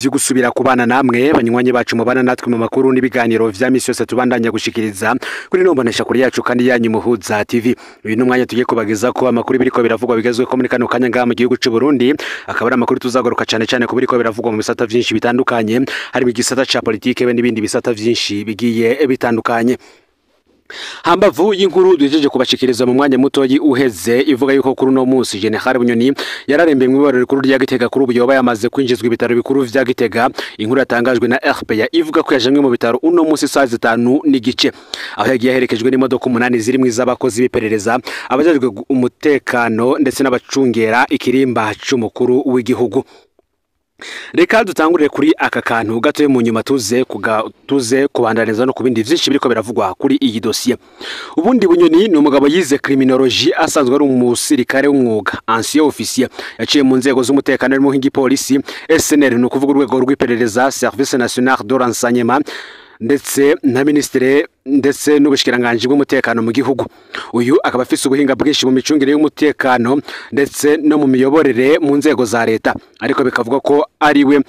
Gusubira kubana namwe banywanyi bacu mubana natwe mu makuru n'ibiganiro vya misi yose tubandanya gushikiriza kuri nombonesha kuri yacu kandi yanyu Muhuza TV. Uyu n'umwanya tugiye kubageza ko amakuru biriko biravugwa bigezwe ko muri kano kanya ngaha mu gihugu c'u Burundi, akaba ari amakuru tuzagaruka cane cane ku biriko biravugwa mu bisata vyinshi bitandukanye, harimo igisata ca politike be n'ibindi bisata vyinshi bigiye bitandukanye. Hambavu y'inkuru duhejeje kubashikiriza mu mwanya mutoyi uheze ivuga yuko kuri uno munsi General Bunyoni yararembye mu ibariro rikuru rya Gitega, kuri ubu yoba yamaze kwinjizwa ibitaro bikuru vya Gitega. Inkuru yatangajwe na RPA ivuga ko yajanywe mu bitaro uno munsi saa 5:15, aho yagiye aherekejwe n'imodoka 8 ziri mu iz'abakozi b'iperereza, abajejwe umutekano ndetse n'abacungera ikirimba c'umukuru w'igihugu. Reka dutangurire kuri aka kantu gatoye, mu nyuma tuze kubandaniza no kubindi vyinshi biriko biravugwa kuri iyi dosiye. Ubundi Bunyoni ni umugabo yize criminologie, asanzwe ari umusirikare w'umwuga, ancien officier, yaciye mu nzego z'umutekano harimo nk'igipolisi, SNR, ni ukuvuga urwego rw'iperereza, Service National de Renseignement, ndetse na ministre ndetse n'ubushikiranganje bw'umutekano mu gihugu. Uyu akaba afise ubuhinga bwinshi mu micungire y'umutekano ndetse no mu miyoborere mu nzego za leta, ariko bikavuga ko ari we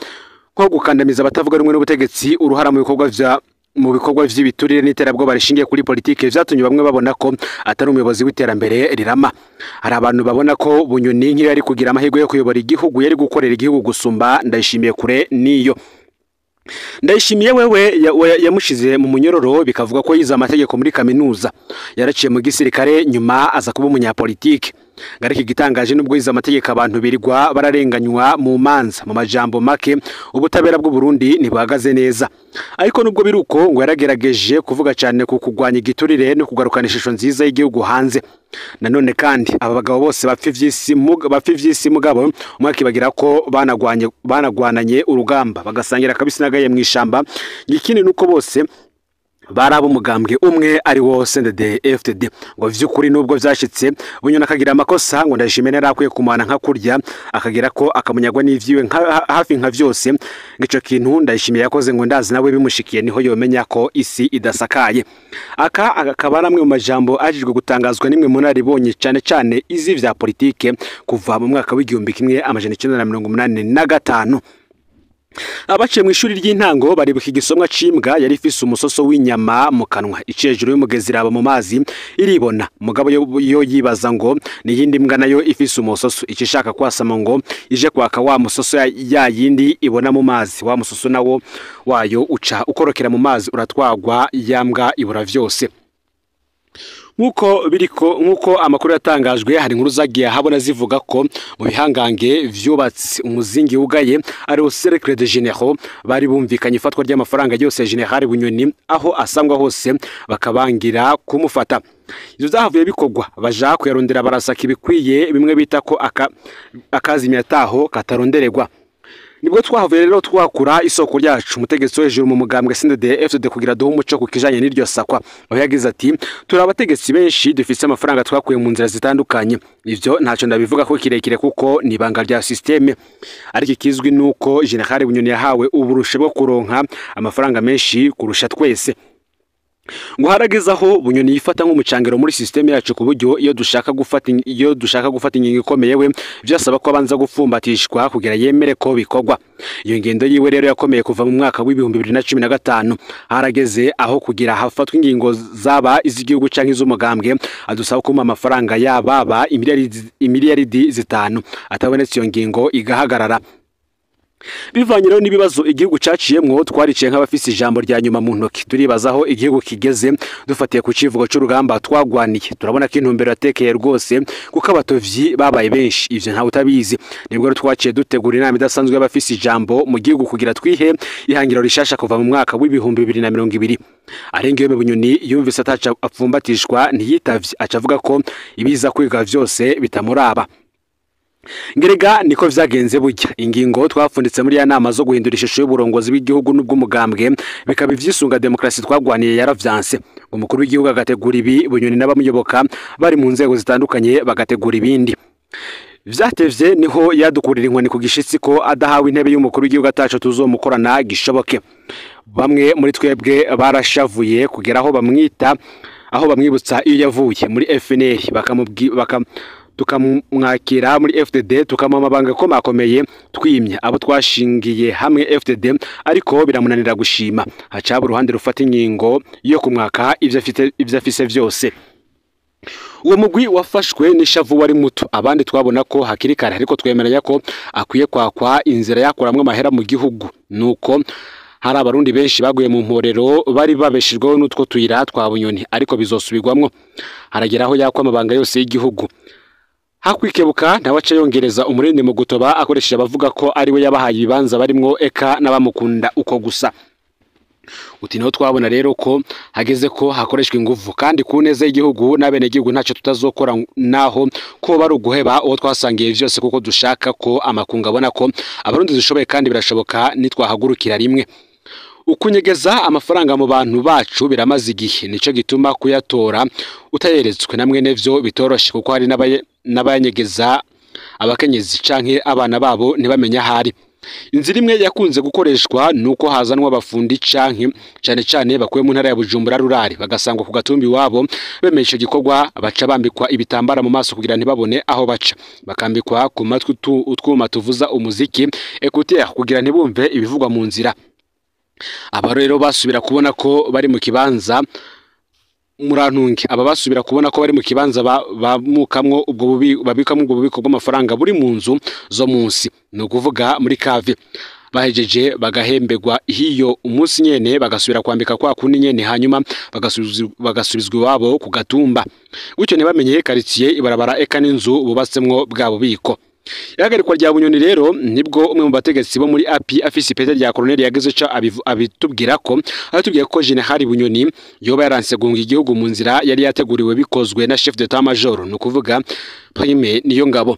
nko gukandamiza abatavuga rumwe n'ubutegetsi, uruhara mu bikorwa vy'ibiturire n'iterabwoba rishingiye kuri politike, vyatumye bamwe babona ko atari umuyobozi w'iterambere rirama. Hari abantu babona ko Bunyoni nk'iyo yari kugira amahirwe yo kuyobora igihugu yari gukorera igihugu gusumba Ndayishimiye kure niyo. Ndayishimiye wewe yamushize mu munyororo, bikavuga ko yize amategeko muri kaminuza, yaraciye mu gisirikare, nyuma aza kuba umunyapolitike. Ngariki gitangaje, nubwo yize amategeko, abantu birirwa bararenganywa mu manza. Mu majambo make, ubutabera bw'u Burundi ntibahagaze neza. Ariko nubwo biruko, ngo yaragerageje kuvuga cyane ku kugwanya igiturire no kugarukana ishusho nziza y'igihugu hanze. Nanone kandi aba bagabo bose bapfa ivy'isi, mugabo umwe akibagira ko banagwanye, banagwananye urugamba, bagasangira akabisi n'agaye mw'ishamba. Ikindi nuko bose bari ab'umugambwe umwe, ari wo CNDD FDD. Ngo vy'ukuri nubwo vyashitse Bunyoni akagira amakosa, ngo Ndayishimiye yari akwiye kumana nka kurya akagira ko akamunyagwa n'ivyiwe hafi nka vyose. Ngico kintu Ndayishimiye yakoze, ngo ndazi nawe bimushikiye niho yomenya ko isi idasakaye. Aka akaba ari amwe mu majambo ajijwe gutangazwa n'imwe mu naribonye cane cane izi vya politike kuva mu mwaka w'1985. Abaciye mu ishuri ry'intango baribuka igisomwa c'imbwa yari ifise umusoso w'inyama mu kanwa, iciye hejuru y'umugezi iraba mu mazi iribona. Mugabo yo yibaza ngo ni yindi mbwa nayo ifise umusoso, icishaka kwasama ngo ije kwaka wa musoso ya yindi ibona mu mazi. Wa musoso nawo wayo uca ukorokera mu mazi uratwagwa, ya mbwa ibura vyose. Nkuko biriko, nkuko amakuru yatangajwe, hari inkuru zagiye habona zivuga ko mu bihangange vyubatse umuzingi wugaye ari Cercle de Généraux bari bumvikanye ifatwa ry'amafaranga yose ya General Bunyoni, aho asangwa hose bakabangira kumufata. Ivyo vyahavuye bikorwa, baja kuyarondera, barasaka ibikwiye, bimwe bita ko akazimya taho katarondererwa. Nibwo twahavuye rero twakura isoko ryacu, umutegetsi wo hejuru mu mugambwe CNDD FDD, kugira duhe umuco ku kijanye n'iryo sakwa, aho yagize ati: "Turi abategetsi benshi dufise amafaranga twakuye mu nzira zitandukanye. Ivyo ntaco ndabivuga ko kirekire kuko ni ibanga rya système, ariko ikizwi nuko General Bunyoni yahawe uburushe bwo kuronka amafaranga menshi kurusha twese." Ngo harageze aho Bunyoni yifata nk'umucangero muri système yacu, ku buryo iyo dushaka gufata ingingo ikomeye, we vyasaba ko abanza gupfumbatishwa kugira yemere ko bikorwa. Iyo ngendo yiwe rero yakomeye kuva mu mwaka w'2015. Harageze aho kugira hafatwa ingingo zaba iz'igihugu canke iz'umugambwe adusaba kuma amafaranga yababa imiliyaridi 5, atabonetse iyo ngingo igahagarara. Bivanye rero n'ibibazo igihugu caciyemwo, twariciye nk'abafise ijambo rya nyuma mu ntoki, turibaza aho igihugu kigeze dufatiye ku civugo c'urugamba twagwaniye. Turabona ko intumbero yatekeye rwose, kuko abatovyi babaye benshi, ivyo ntawe utabizi. Nibwo rero twaciye dutegura inama idasanzwe y'abafise ijambo mu gihugu kugira twihe ihangiro rishasha kuva mu mwaka w'2020. Arenga Bunyoni yumvise ataca apfumbatishwa, ntiyitavye, aca avuga ko ibiza kwiga vyose bitamuraba. Ngerega niko vyagenze burya. Ingingo twapfunditse muri ya nama zo guhindura ishusho y'uburongozi bw'igihugu n'ubw'umugambwe, bikaba ivyisunga demokrasi twagwaniye, yaravyanse. Umukuru w'igihugu agategura ibi, Bunyoni n'abamuyoboka bari mu nzego zitandukanye bagategura ibindi. Vyatevye niho yadukurira inkoni ku gishitsi ko adahawe intebe y'umukuru w'igihugu ataco tuzomukorana gishoboke. Bamwe muri twebwe barashavuye kugera aho bamwita, aho bamwibutsa iyo yavuye muri FNL, bakamubwi Tukamwakira muri FDD, tukamuha amabanga akomakomeye, twimye abo twashingiye hamwe FDD, ariko biramunanira gushima. Hacaba uruhande rufata ingingo yo kumwaka ivyo afise vyose. Uwo mugwi wafashwe n'ishavu wari muto, abandi twabona ko hakiri kare, ariko twemeranya ko akwiye kwakwa inzira yakuramwo amahera mu gihugu. Nuko hari abarundi benshi baguye mu mporero bari babeshejweho n'utwo tuyira twa Bunyoni, ariko bizosubirwamwo. Harageraho yakwa amabanga yose y'igihugu. Hakwikebuka nawe aca yongereza umurindi mu gutoba, akoresheje abavuga ko ari we yabahaye ibibanza barimwo, eka n'abamukunda uko gusa. Uti niho twabona rero ko hageze ko hakoreshwa inguvu kandi ku neza y'igihugu n'abenegihugu. Ntacyo tutazokora naho ko bari uguheba uwo twasangiye vyose, kuko dushaka ko amakungu abona ko abarundi dushoboye, kandi birashoboka nitwahagurukira rimwe. Ukunyegeza amafaranga mu bantu bacu biramaze igihe, nico gituma kuyatora utayeretswe na mwene vyo bitoroshe, kuko hari n'abayanyegeza abakenyezi canke abana babo ntibamenye ahari. Inzira imwe yakunze gukoreshwa nuko hazanwa abafundi canke cane cane bakuye mu ntara ya Bujumbura rurari, bagasangwa ku gatumbi iwabo bemeye ico gikorwa. Baca bambikwa ibitambara mu maso kugira ntibabone aho baca, bakambikwa ku matwi utwuma tuvuza umuziki, écouteur, kugira ntibumve ibivugwa mu nzira. Aba rero basubira kubona ko bari mu kibanza, murantunge, aba basubira kubona ko bari mu kibanza bamukamwo ubwo bubi, babikamwo ubwo bubiko bw'amafaranga buri mu nzu zo munsi, ni ukuvuga muri cave. Bahejeje bagahembegwa hiyo umunsi nyene, bagasubira kwambika kwa kundi nyene, hanyuma bagasubizwa iwabo ku gatumba, gutyo ntibamenye quartier, ibarabara, eka n'inzu bubatsemwo bwa bubiko. Ihagarikwa rya Bunyoni rero, nibwo umwe mu bategetsi bo muri API afise ipete rya colonel yageze ca abitubwira ko aratubwiye ko General Bunyoni yoba yaranse guhunga igihugu mu nzira yari yateguriwe, bikozwe na chef d'état major, ni ukuvuga Prime Niyongabo.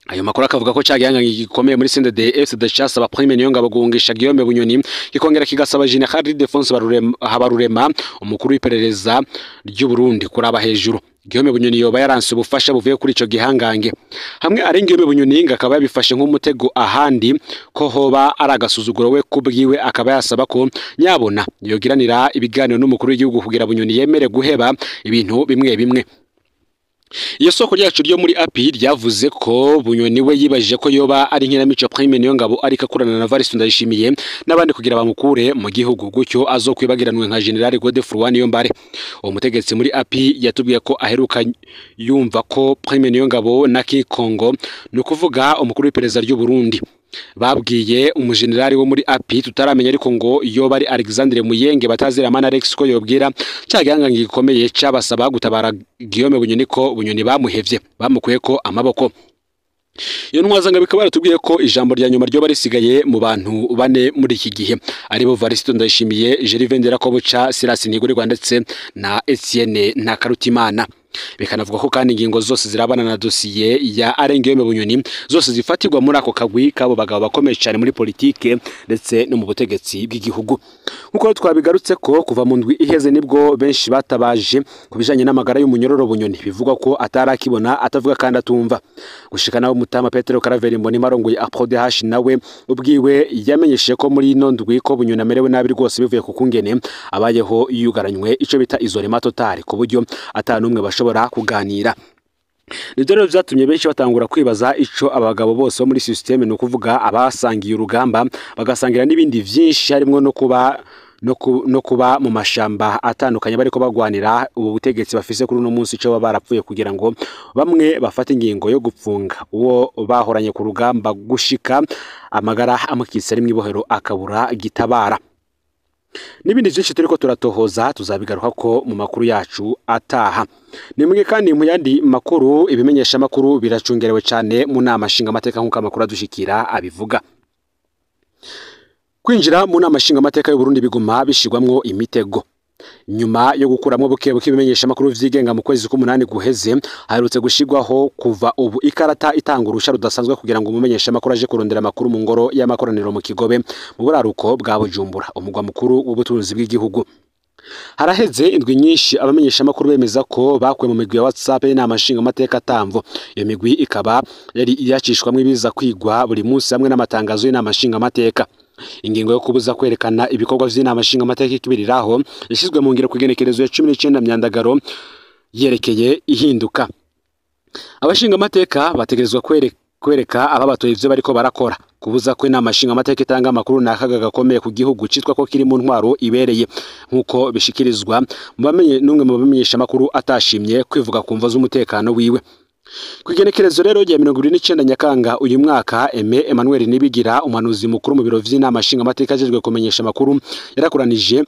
Ayo makuru akavuga ko cyagihangange gikomeye muri CNDD FDD casaba Prime Niyongabo guhungisha Guillaume Bunyoni, kikongera kigasaba General Ildefonse Habarurema, umukuru w'iperereza ry'u Burundi, kuraba hejuru. Guillaume Bunyoni yoba yaranse ubufasha buvuye kuri ico gihangange. Hamwe ari Guillaume Bunyoni ngo akaba yabifashe nk'umutego, ahandi ko hoba ari agasuzuguro, we kubwiwe akaba yasaba ko nyabona yogiranira ibiganiro n'umukuru w'igihugu kugira Bunyoni yemere guheba ibintu bimwe bimwe. Iyo soko ryacu ryo muri API ryavuze ko Bunyoni we yibajije ko yoba ari inkinamico Prime Niyongabo ariko akorana na Evariste Ndayishimiye n'abandi kugira bamukure mu gihugu, gutyo azokwibagiranwe nka General Godefroid Niyombare. Uwo mutegetsi muri API yatubwiye ko aheruka yumva ko Prime Niyongabo na Kikongo, ni ukuvuga umukuru w'iperereza ry'u Burundi, babwiye umujenerali wo muri API tutaramenya, ariko ngo yoba ari Alexandre Muyenge batazira Alex, ko yobwira cya gihangange gikomeye cabasaba gutabara Guillaume Bunyoni ko Bunyoni bamuhevye, bamukuye ko amaboko. Iyo ntwazanga bikaba baratubwiye ko ijambo rya nyuma ryoba risigaye mu bantu bane muri iki gihe, aribo Varisito Ndayishimiye, Gervais Nderakobuca, Silas Ntigurirwa ndetse na Etienne Ntakarutimana. Bikanavuga ko kandi ingingo zose zirabana na dosiye ya Alain Guillaume Bunyoni zose zifatirwa muri ako kagwi k'abo bagabo bakomeye cyane muri politike ndetse no mu butegetsi bw'igihugu. Nkuko twabigarutse ko kuva mu ndwi iheze nibwo benshi batabaje ku bijanye n'amagara y'umunyororo Bunyoni, bivugwa ko atarakibona, atavuga kandi atumva. Gushika naho Mutama Petero Karaveri Mbonimpa arongoye APRODH nawe ubwiwe yamenyesheje ko muri ino ndwi ko Bunyoni amerewe nabi rwose, bivuye ku kungene abayeho yugaranywe, ico bita isolement total, ku buryo ata n'umwe bashobora kuganira. Nibyo rero vyatumye benshi batangura kwibaza ico abagabo bose bo muri système, ni ukuvuga abasangiye urugamba bagasangira n'ibindi vyinshi, harimwo no kuba mu mashamba atandukanye bariko bagwanira ubu butegetsi bafise kuri uno munsi, ico baba barapfuye kugira ngo bamwe bafate ingingo yo gupfunga uwo bahoranye ku rugamba gushika amagara amukitse ari mw'ibohero akabura gitabara. N'ibindi byinshi turiko turatohoza tuzabigaruka ko mu makuru yacu ataha. Nimwe kandi mu yandi makuru, ibimenyesha makuru biracungerewe cyane mu nama nshingamateka, nk'uko amakuru adushikira abivuga. Kwinjira mu nama nshingamateka y'u Burundi biguma bishigwamwo imitego. Nyuma yo gukuramwo buke buke ibimenyesha makuru vyigenga mu kwezi k'umunani guheze, haherutse gushigwaho kuva ubu ikarata itanga urusha rudasanzwe kugira ngo umumenyesha makuru aje kurondera amakuru mu ngoro y'amakoraniro mu Kigobe, mu buraruko bwa Bujumbura, umugwa mukuru w'ubutunzi bw'igihugu. Haraheze indwi nyinshi abamenyesha makuru bemeza ko bakuwe mu migwi ya WhatsApp y'inama nshingamateka atamvo. Iyo migwi ikaba yari yacishwamwo ibiza kwigwa buri munsi hamwe n'amatangazo y'inama nshingamateka. Ingingo yo kubuza kwerekana ibikorwa vy'inama nshingamateka ikibiriraho yashyizwe mu ngiro ku igenekerezo ya 19 Myandagaro yerekeye ihinduka. Abashinga amateka bategerezwa kwereka ababatoye ivyo bariko barakora. Kubuza ko inama nshinga amateka itanga amakuru n'akaga gakomeye ku gihugu citwa ko kiri mu ntwaro ibereye, nk'uko bishikirizwa n'umwe mu bamenyesha amakuru atashimye kwivuga ku mvo z'umutekano wiwe. Kw'igenekerezo rero rya 29 Nyakanga uyu mwaka, Aime Emmanuel Nibigira, umuhanuzi mukuru mu biro vy'inama nshinga amateka ajejwe kumenyesha amakuru, yarakoranije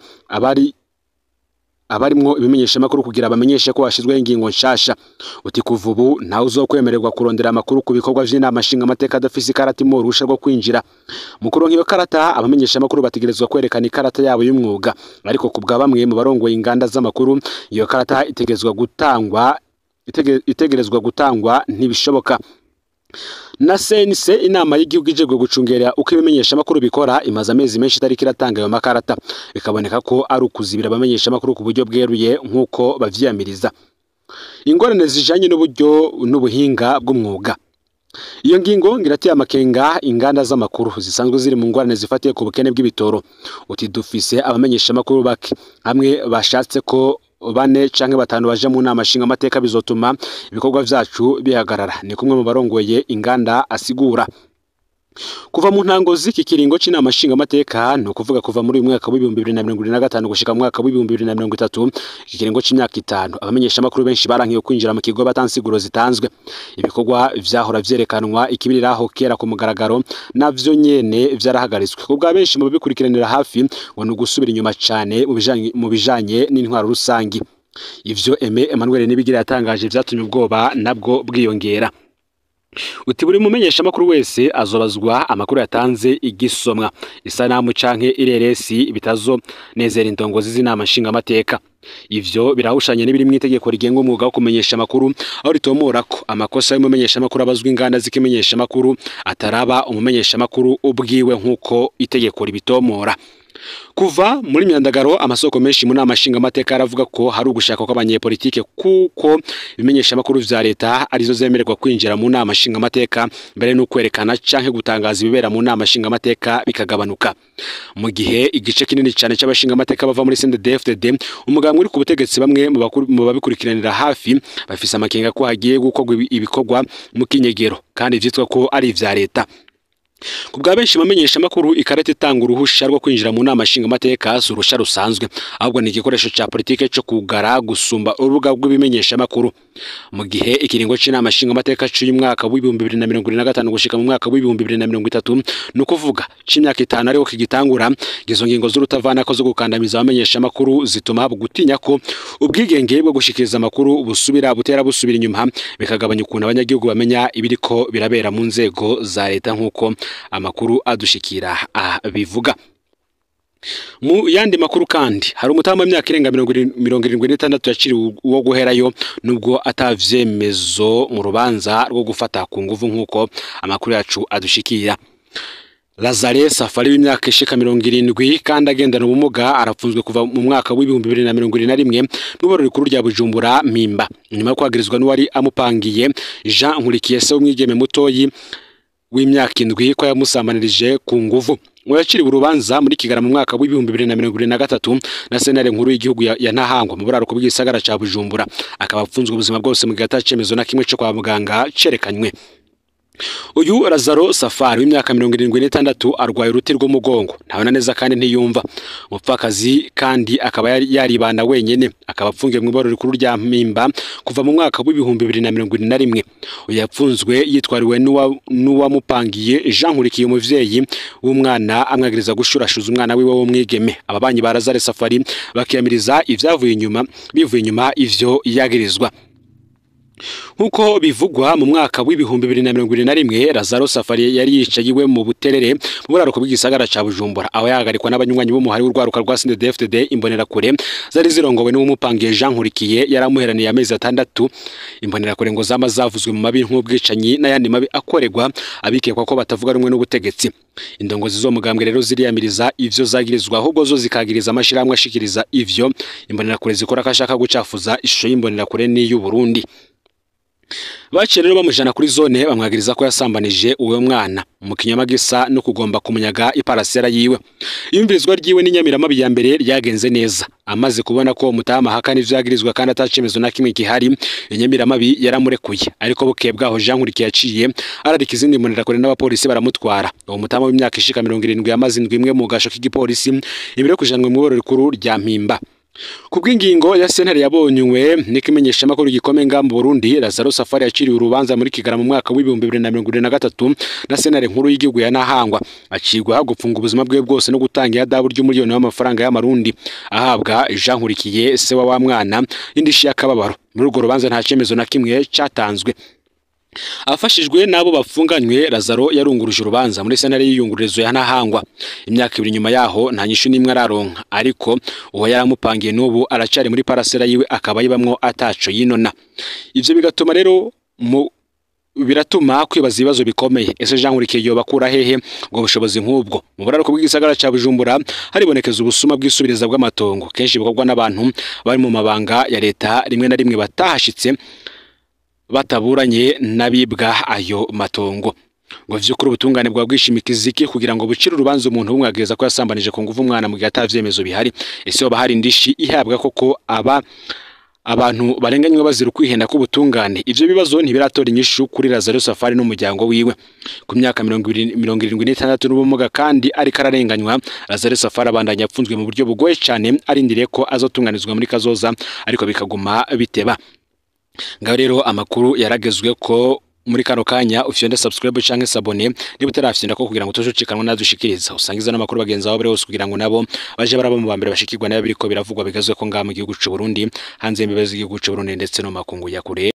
abarimwo ibimenyesha amakuru kugira bamenyeshe ko hashizweho ingingo nshasha. Uti kuva ubu ntawe uzokwemererwa kurondera amakuru ku bikorwa vy'inama nshinga amateka adafise ikarata imuha uruhusha rwo kwinjira. Mu kuronka iyo karata, abamenyesha amakuru bategerezwa kwerekana ikarata yabo y'umwuga, ariko kubwa bamwe mu barongoye inganda z'amakuru iyo karata itegerezwa gutangwa ntibishoboka. Na CNC, inama y'igihugu ijejwe gucungera uko ibimenyesha amakuru bikora, imaze amezi menshi itariko iratanga ayo makarata, bikaboneka ko ari ukuzibira abamenyesha amakuru ku buryo bweruye nk'uko bavyiyamiriza. Ingorane zijanye n'uburyo n'ubuhinga bw'umwuga. Iyo ngingo ngirateye amakenga inganda z'amakuru zisanzwe ziri mu ngorane zifatiye ku bukene bw'ibitoro. Uti dufise abamenyesha amakuru bake, hamwe bashatse ko 4 canke 5 baje mu nama nshinga amateka bizotuma ibikorwa vyacu bihagarara, ni kumwe mu barongoye inganda asigura. Kuva mu ntango z'iki kiringo c'inama nshinga amateka, ni ukuvuga kuva muri uyu mwaka w'ibihumbi bibiri na mirongo ibiri na gatanu gushika mu mwaka w'ibihumbi bibiri na mirongo itatu, iki kiringo c'imyaka 5, abamenyesha amakuru benshi barankiye kwinjira mu kigo batansiguro zitanzwe. Ibikorwa vyahora vyerekanwa ikibiriraho kera ku mugaragaro navyo nyene vyarahagaritswe. Kubwa benshi mu bikurikiranira hafi ngo ni ugusubira inyuma cane mu bijanye n'intwaro rusangi. Ivyo Aime Emmanuel Nibigira yatangaje vyatumye ubwoba nabwo bwiyongera. Uti buri mumenyesha amakuru wese azobazwa amakuru yatanze igisomwa, isanamu canke ireresi bitazo nezera indongozi z'inama nshinga amateka. Ivyo birahushanye n'ibiri mu itegeko rigenga umwuga wo kumenyesha amakuru, aho ritomora ko amakosa y'umumenyesha amakuru abazwa inganda z'ikimenyesha amakuru ataraba umumenyesha amakuru ubwiwe nk'uko itegeko ribitomora. Kuva muri myandagaro, amasoko menshi mu nama nshinga amateka aravuga ko hari ugushaka kw'abanyepolitike kuko ibimenyesha amakuru vya leta arizo zemererwa kwinjira mu nama nshinga amateka, mbere no kwerekana canke gutangaza ibibera mu nama nshinga amateka bikagabanuka. Mu gihe igice kinini cyane c'abashinga amateka bava muri CNDD-FDD, umugambwe uri ku butegetsi, bamwe mu babikurikiranira hafi bafise amakenga ko hagiye gukorwa ibikorwa mu kinyegero kandi vyitwa ko ari ivya leta. Kubwa benshi bamenyesha amakuru, ikarata itanga uruhusha rwo kwinjira mu nama nshinga amateka si uruhusha rusanzwe, ahubwo ni igikoresho ca politike co kugara gusumba urubuga rw'ibimenyesha amakuru. Mu gihe ikiringo c'inama nshinga amateka c'uyu mwaka w'ibihumbi bibiri na mirongo ibiri na gatanu gushika mu mwaka w'ibihumbi bibiri na mirongo itatu, ni ukuvuga c'imyaka 5 ariko kigitangura, izo ngingo z'urutavanako zo gukandamiza abamenyesha amakuru zituma gutinya ko ubwigenge bwo gushikiriza amakuru busubira butera busubira inyuma, bikagabanya ukuntu abanyagihugu bamenya ibiriko birabera mu nzego za leta nk'uko amakuru adushikira abivuga. Mu yandi makuru kandi, hari umutama w'imyaka irenga 76 yaciriwe uwo guherayo nubwo atavyemezo mu rubanza rwo gufata ku nguvu nk'uko amakuru yacu adushikira. Lazare Safari w'imyaka ishika 70 kandi agendana ubumuga arapfunzwe kuva mu mwaka w'ibihumbi bibiri na mirongo irindwi na rimwe mw'iborero rikuru rya Bujumbura Mpimba, nyuma yo kwagirizwa n'uwari amupangiye Jean Nkurikiye se w'umwigeme mutoyi w'imyaka 7 ko yamusambanirije ku nguvu. Ngo yaciriwe urubanza muri Kigarama mu mwaka w'ibihumbi bibiri na mirongo irindwi na gatatu na sentare nkuru y'igihugu ya Ntahangwa mu buraruko bw'igisagara ca Bujumbura, akaba apfunzwe ubuzima bwose mu gihe atacemezo na kimwe co kwa muganga cerekanywe. Uyu Lazaro Safari w'imyaka 76 arwaye uruti rw'umugongo, ntabona neza kandi ntiyumva. Umupfakazi kandi akaba yaribana wenyene, akaba apfungiwe mu iborero rikuru rya Mpimba kuva mu mwaka w'ibihumbi bibiri na mirongo irindwi na rimwe. Uyu yapfunzwe yitwariwe n'uwamupangiye Jean Nkurikiye, umuvyeyi w'umwana, amwagiriza gushurashuza umwana wiwe w'umwigeme. Ababanyi ba Lazare Safari bakiyamiriza ivyavuye inyuma bivuye inyuma ivyo yagirizwa. Nkuko bivugwa, mu mwaka w'ibihumbi bibiri na mirongo irindwi na rimwe Lazaro Safari yari yicaye iwe mu Buterere mu buraruko bw'igisagara ca Bujumbura, aho yahagarikwa n'abanywanyi b'umuhari w'urwaruka rwa CNDD-FDD Imbonerakure zari zirongowe n'uwumupangiye Jean Nkurikiye, yaramuheraniye amezi 6. Imbonerakure ngo zama zavuzwe mu mabi nk'ubwicanyi n'ayandi mabi akorerwa abikekwa ko batavuga rumwe n'ubutegetsi. Indongozi zo mugambwe rero ziriyamiriza ivyo zagirizwa, ahubwo zo zikagiriza amashirahamwe ashikiriza ivyo Imbonerakure zikora ko ashaka gucafuza ishusho y'Imbonerakure n'iy'u Burundi. Baciye rero bamujana kuri zone bamwagiriza ko yasambanije uwo mwana mu kinyoma gisa no kugomba kumunyaga iparasera yiwe. Iyumvirizwa ryiwe n'inyamiramabi ya mbere ryagenze neza. Amaze kubona ko mutama hakana ivyo yagirizwa kandi atacemezo na kimwe gihari, inyamiramabi yaramurekuye. Ariko bukeye bwaho Jean Nkurikiye yaciye ararika izindi mbonerakure n'abapolisi baramutwara. Uwo mutama w'imyaka ishika 70 yamaze indwi imwe mu gasho k'igipolisi imbere yo kujanwa mu iboro rikuru rya Mpimba. Kubw'ingingo ya sentare yabonywe n'ikimenyeshamakuru gikomeye nga mu Burundi, Lazaro Safari yaciriwe urubanza muri Kigarama mu mwaka w'2023 na sentare nkuru y'igihugu ya Ntahangwa, acirwa gufunga ubuzima bwe bwose no gutanga ihadabu ry'umuliyoni w'amafaranga y'amarundi ahabwa Jean Nkurikiye se wa mwana indishi y'akababaro. Muri urwo rubanza nta cemezo na kimwe catanzwe. Afashijwe n'abo bafunganywe, Lazaro yarunguruje urubanza muri sentare y'iyungururizo ya Ntahangwa. Imyaka ibiri nyuma yaho nta nyishu n'imwe araronka, ariko uwo yaramupangiye n'ubu aracari muri parasera yiwe akaba yibamwo ataco yinona. Ivyo bigatuma rero biratuma kwibaza ibibazo bikomeye. Ese Jean Nkurikiye yoba akura hehe ubwo bushobozi nk'ubwo? Mu buraruko bw'igisagara ca Bujumbura haribonekeza ubusuma bw'isubiriza bw'amatongo kenshi bukorwa n'abantu bari mu mabanga ya leta, rimwe na rimwe batahashitse bataburanye n'abibwa ayo matongo. Ngo vy'ukuri ubutungane bwa bwishimikiza iki kugira ngo bucire urubanza umuntu w'umwagiriza ko yasambanije ku nguvu umwana mu gihe atavyemezo bihari? Ese hoba hari indishi ihabwa koko aba abantu barenganywe bazira ukwihenda k'ubutungane? Ivyo bibazo ntibiratora inyishu kuri Lazaro Safari n'umuryango wiwe. Ku myaka 76 n'ubumuga kandi ariko ararenganywa, Lazaro Safari abandanya apfunzwe mu buryo bugoye cane, arindiriye ko azotunganizwa muri kazoza, ariko bikaguma biteba. Ngaho rero amakuru yaragezwe ko muri kano kanya ufyonde subscribe canke s'abonner niba utarafyonda ko kugira ngo utojucikanwa nadushikiriza, usangiza n'amakuru bagenzi bawe bose kugira ngo nabo baje baraba mu bambere bashikirwa nayo biriko biravugwa bigezwe ko ngaha mu gihugu c'u Burundi, hanze y'imbibe z'igihugu c'u Burundi ndetse no makungu ya kure.